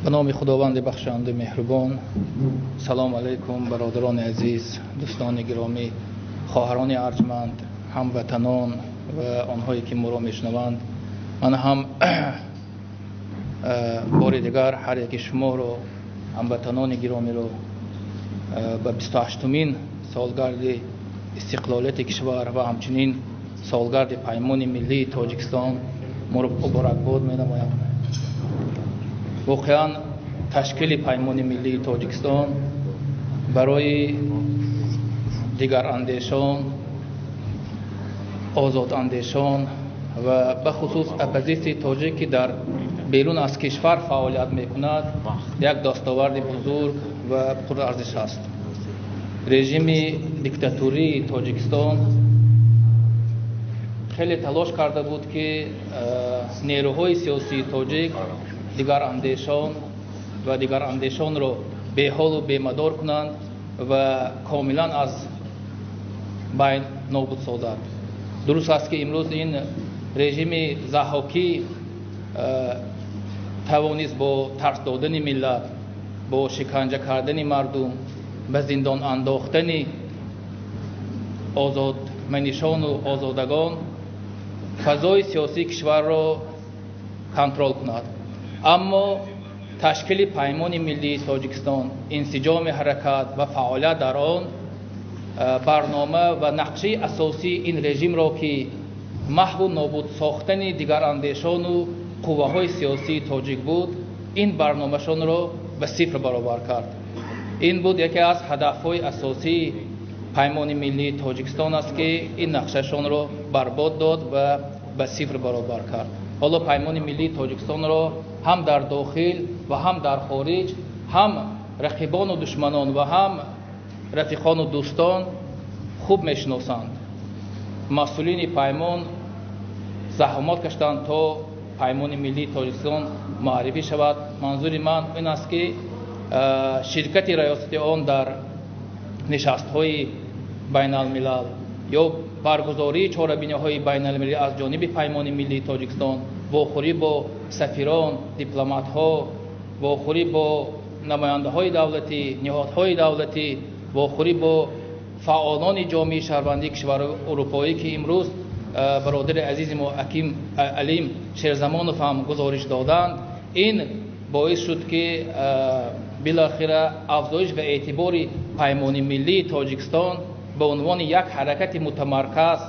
Ба номи Худованди бахшанду меҳрубон. Салом алайкум, бародарони азиз, дӯстони гиромӣ, хоҳарони арҷманд, ҳамватанон ва онҳое ки моро мешунаванд. Ман ҳам бори дигар ҳар яки шуморо, ҳамватанони гиромиро, ба 28-умин солгарди истиқлолияти кишвар ва ҳамчунин солгарди Паймони миллии Тоҷикистон муборакбод менамоям. Воқеан, ташкили Паймони миллии Тоҷикистон барои дигарандешон, озодандешон ва бахусус оппозитсияи тоҷик, ки дар берун аз кишвар фаъолият мекунад, як дастоварди бузург ва пурарзиш аст. Режими диктатурии Тоҷикистон хеле талош карда буд, ки нерӯҳои сиёсии тоҷик, дигарандешон ва дигарандешонро беҳолу бемадор кунанд ва комилан аз байн нобуд созад. Дуруст аст, ки имрӯз ин режими заҳокӣ тавонист бо тарс додани миллат, бо шиканҷа кардани мардум, ба зиндон андохтани озодманишону озодагон фазои сиёсии кишварро контрол кунад. Аммо ташкили Паймони миллии Тоҷикистон, инсиҷоми ҳаракат ва фаъолият дар он, барнома ва нақшаи асосии ин режимро, ки маҳву нобуд сохтани дигарандешону қувваҳои сиёсии тоҷик буд, ин барномашонро ба сифр баробар кард. Ин буд яке аз ҳадафҳои асосии Паймони миллии Тоҷикистон аст, ки ин нақшашонро барбод дод ва ба сифр баробар кард. Ҳоло Паймони миллии Тоҷикистонро ҳам дар дохил ва ҳам дар хориҷ, ҳам рақибону душманон ва ҳам рафиқону дӯстон хуб мешиносанд. Масъулини паймон заҳмат кашиданд, то Паймони миллии Тоҷикистон муаррифӣ шавад. Манзури ман ин аст, ки ширкати раёсати он дар нишастҳои байналмилал ё баргузории чорабиниҳои байналмилалӣ аз ҷониби Паймони миллии Тоҷикистон, вохӯрӣ бо сафирон, дипломатҳо, вохӯрӣ бо намояндаҳои давлатӣ, ниҳодҳои давлатӣ, вохӯрӣ бо фаъолони ҷомеаи шаҳрвандии кишварҳои урупоӣ, ки имрӯз бародари азизи мо Аким Алим Шерзамонов ҳам гузориш доданд, ин боис шуд, ки билохира афзоиш ва эътибори Паймони миллии Тоҷикистон ба унвони як ҳаракати мутамарказ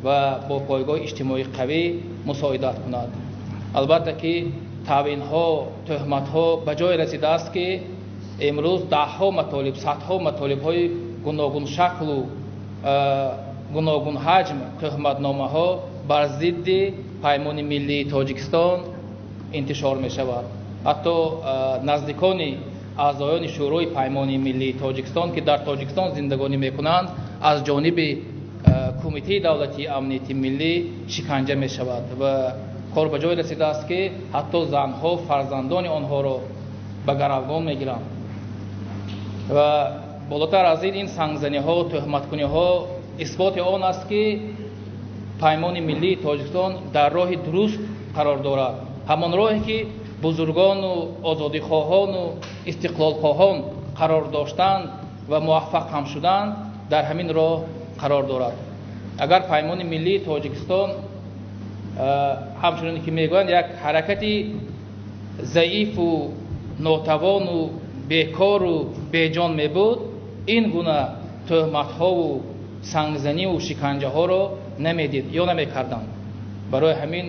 ва бо пойгоҳи иҷтимоии қавӣ мусоидат кунад. Албатта ки таъвинҳо, тӯҳматҳо ба ҷое расидааст, ки имрӯз даҳҳо матолиб, садҳо матолибҳои гуногуншаклу гуногунҳаҷм тӯҳматномаҳо бар зидди Паймони миллии Тоҷикистон интишор мешавад. Ҳатто наздикони аъзоёни Шӯрои Паймони миллии Тоҷикистон, ки дар Тоҷикистон зиндагонӣ мекунанд, аз ҷониби Кумитаи давлатии амнияти миллӣ шиканҷа мешавад ва кор ба ҷое расидааст, ки ҳатто занҳо, фарзандони онҳоро ба гаравгон мегиранд. Ва болотар аз ин, ин сангзаниҳо, тӯҳматкуниҳо исботи он аст, ки Паймони миллии Тоҷикистон дар роҳи дуруст қарор дорад, ҳамон роҳе ки бузургону озодихоҳону истиқлолхоҳон қарор доштанд ва муваффақ ҳам шуданд, дар ҳамин роҳ қарор дорад. Агар Паймони миллии Тоҷикистон, ҳамчуноне ки мегӯянд, як ҳаракати заифу нотавону бекору беҷон мебуд, ин гуна тӯҳматҳову сангзаниву шиканҷаҳоро намедид ё намекарданд. Барои ҳамин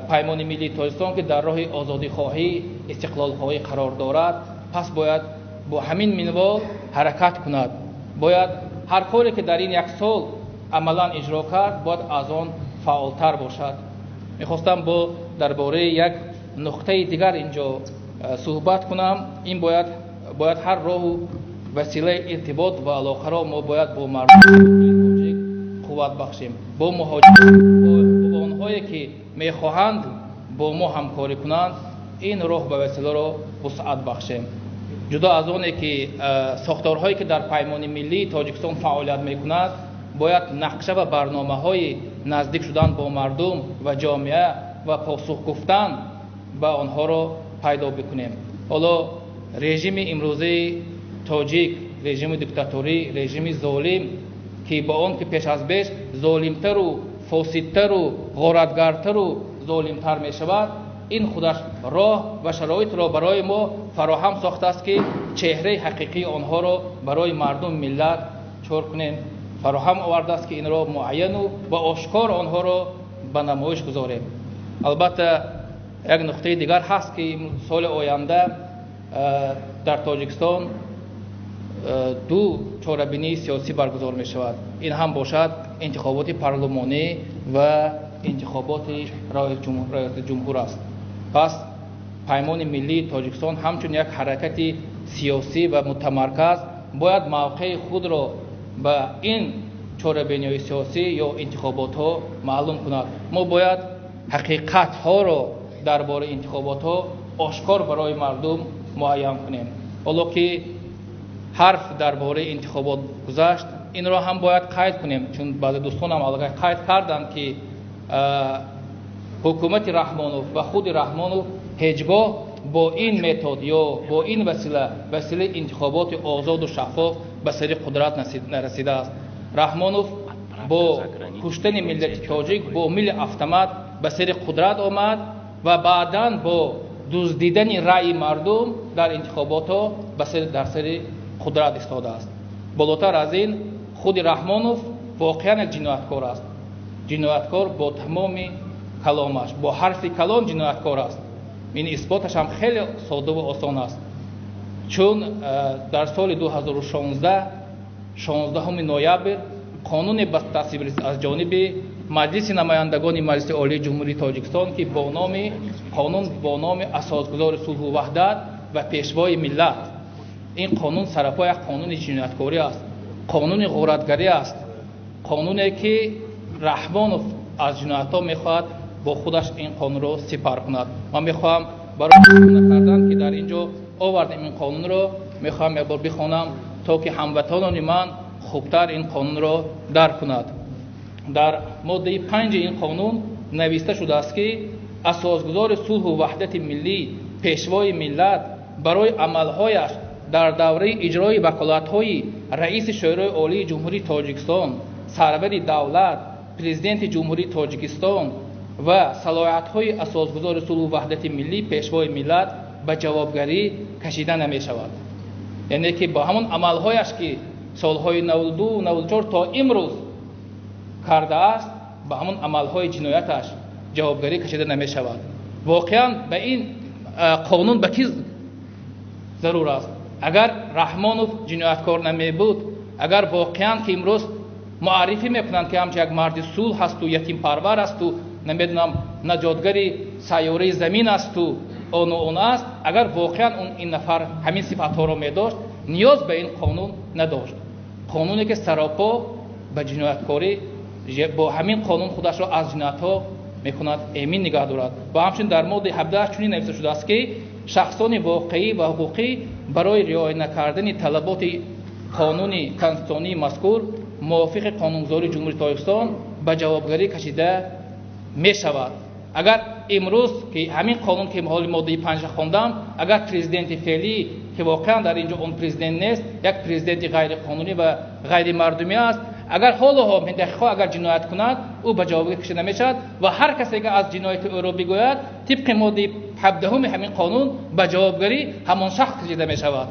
Паймони миллии Тоҷикистон, ки дар роҳи озодихоҳӣ, истиқлолхоҳӣ қарор дорад, пас бояд бо ҳамин минвол ҳаракат кунад. Бояд ҳар коре ки дар ин як сол амалан иҷро кард, бояд аз он фаъолтар бошад. Мехостам бо дар бораи як нуқтаи дигар инҷо суҳбат кунам. Ин бояд ҳар роҳу василаи иртибот ва алоқаро мо бояд бо мардуми тоҷик қувват бахшем, бо муҳоҷирон, бо онҳое ки мехоҳанд бо мо ҳамкорӣ кунанд, ин роҳ ба василаро вусъат бахшем. Ҷудо аз оне ки сохторҳое ки дар Паймони миллии Тоҷикистон фаъолият мекунад, бояд нақша ва барномаҳои наздик шудан бо мардум ва ҷомеа ва посух гуфтан ба онҳоро пайдо бикунем. Ҳоло режими имрӯзаи тоҷик, режими диктаторӣ, режими золим, ки бо он ки пеш аз пеш золимтару фосидтару ғоратгартару золимтар мешавад, ин худаш роҳ ва шароитро барои мо фароҳам сохтааст, ки чеҳраи ҳақиқии онҳоро барои мардум, миллат чор кунем, фароҳам овардааст, ки инро муайяну ва ошкор онҳоро ба намоиш гузорем. Албатта, як нуқтаи дигар ҳаст, ки соли оянда дар Тоҷикистон ду чорабинии сиёсӣ баргузор мешавад. Ин ҳам бошад интихоботи парлумонӣ ва интихоботи раёсати ҷумҳур аст. Пас Паймони миллии Тоҷикистон ҳамчун як ҳаракати сиёсӣ ва мутамарказ бояд мавқеи худро ба ин чорабиниҳои сиёсӣ ё интихоботҳо маълум кунад. Мо бояд ҳақиқатҳоро дар бораи интихоботҳо ошкор барои мардум муайян кунем. Ҳоло ки ҳарф дар бораи интихобот гузашт, инро ҳам бояд қайд кунем, чун баъзе дӯстонам аллакай қайд карданд, ки ҳукумати Раҳмонов ва худи Раҳмонов ҳеҷ гоҳ бо ин метод ё бо ин васила, василаи интихоботи озоду шаффоф, ба сари қудрат нарасидааст. Раҳмонов бо куштани миллати тоҷик, бо мили автомат ба сари қудрат омад ва баъдан бо дуздидани раъи мардум дар интихоботҳо дар сари қудрат истодааст. Болотар аз ин, худи Раҳмонов воқеан як ҷинояткор аст. Ҷинояткор бо тамоми каломаш, бо ҳарфи калон ҷинояткор аст. Ин исботаш ҳам хеле содда ва осон аст, чун дар соли 2016, 16 ноябр, қонуне ба тасвиб расид аз ҷониби Маҷлиси намояндагони Маҷлиси Олии Ҷумҳурии Тоҷикистон, ки бо номи қонун, бо номи Асосгузори сулҳу ваҳдат ва Пешвои миллат. Ин қонун сарапо як қонуни ҷинояткорӣ аст, қонуни ғоратгарӣ аст, қонуне ки Раҳмонов аз ҷиноятҳо мехоҳад бо худаш ин қонунро сипар кунад. Ман мехоҳам барои накардан, ки дар ин ҷо овардем ин қонунро, мехоҳам як бор бихонам, то ки ҳамватанони ман хубтар ин қонунро дарк кунад. Дар моддаи 5 ин қонун нависта шудааст, ки Асосгузори сулҳу ваҳдати миллӣ, Пешвои миллат барои амалҳояш дар давраи иҷрои ваколатҳои раиси Шӯрои Олии Ҷумҳурии Тоҷикистон, сарвари давлат, Президенти Ҷумҳурии Тоҷикистон ва салоҳиятҳои Асосгузори сулҳу ваҳдати миллӣ, Пешвои миллат ба ҷавобгарӣ кашида намешавад. Яъне ки бо ҳамон амалҳояш, ки солҳои 92, 94 то имрӯз кардааст, ба ҳамон амалҳои ҷинояташ ҷавобгарӣ кашида намешавад. Воқеан, ба ин қонун ба кӣ зарур аст? Агар Раҳмонов ҷинояткор намебуд, агар воқеан ки имрӯз муаррифӣ мекунанд, ки ҳамчун як марди сулҳ ҳасту ятимпарвар асту, намедонам, наҷотгари сайёраи замин асту ону он аст, агар воқеан он ин нафар ҳамин сифатҳоро медошт, ниёз ба ин қонун надошт. Қонуне ки саропо ба ҷинояткорӣ, бо ҳамин қонун худашро аз ҷиноятҳо мекунад эмин нигоҳ дорад. Ва ҳамчунин дар моддаи 17 чунин нависта шудааст, ки шахсони воқеӣ ва ҳуқуқӣ барои риоя накардани талаботи қонуни конститутсионии мазкур мувофиқи қонунгузории Ҷумҳурии Тоҷикистон ба ҷавобгарӣ кашида мешавад. Агар имрӯз ки ҳамин қонун, ки ҳоли моддаи 5 хондам, агар президенти феълӣ, ки воқеан дар ин ҷо он президент нест, як президенти ғайриқонунӣ ва ғайримардумӣ аст, агар ҳоло ҳам ин дақиқаҳо агар ҷиноят кунад, ӯ ба ҷавобгарӣ кашида намешавад ва ҳар касе ки аз ҷинояти ӯро бигӯяд, тибқи моддаи 17 ҳамин қонун ба ҷавобгарӣ ҳамон шахс кашида мешавад.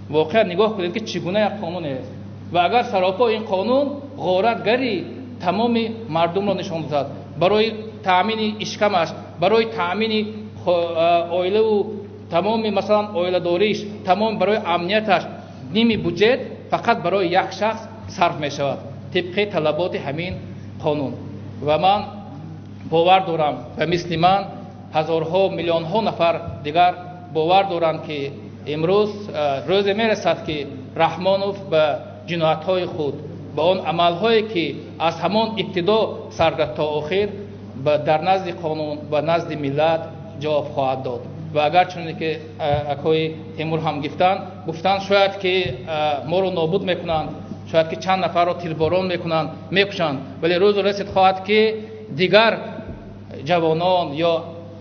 Воқеан, нигоҳ кунед, ки чӣ гуна як қонун аст. Ва агар саропо ин қонун ғоратгари тамоми мардумро нишон додад, барои таъмини ишкамаш, барои таъмини оилаву тамоми, масалан, оиладориш, тамом барои амнияташ ними буҷет фақат барои як шахс сарф мешавад тибқи талаботи ҳамин қонун. Ва ман бовар дорам, ба мисли ман ҳазорҳо, миллионҳо нафар дигар бовар доранд, ки имрӯз рӯзе мерасад, ки Раҳмонов ба ҷиноятҳои худ, ба он амалҳое, ки аз ҳамон ибтидо сар то охир, дар назди қонун ва назди миллат ҷавоб хоҳад дод. Ва агар чуне ки акои Темур ҳам гуфтанд, шояд ки моро нобуд мекунанд, шояд ки чанд нафарро тирборон мекунанд, мекушанд, вале рӯзу расид хоҳад, ки дигар ҷавонон ё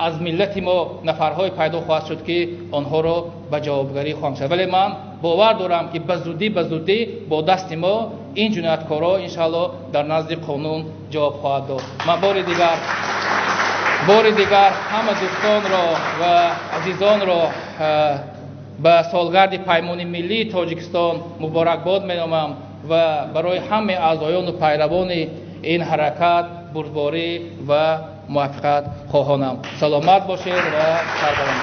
Аз миллати мо нафарҳое пайдо хоҳад шуд, ки онҳоро ба ҷавобгарӣ хоҳанд шуд. Вале ман бовар дорам, ки ба зудӣ, ба зудӣ бо дасти мо ин ҷинояткорҳо, иншааллоҳ, дар назди қонун ҷавоб хоҳад дод. Ман бори дигар ҳама дӯстонро ва азизонро ба солгарди Паймони миллии Тоҷикистон муборакбод меномам ва барои ҳамаи аъзоёну пайравони ин ҳаракат бурдборӣ ва муваффақият хоҳонам. Саломат бошед ва сарбаланд.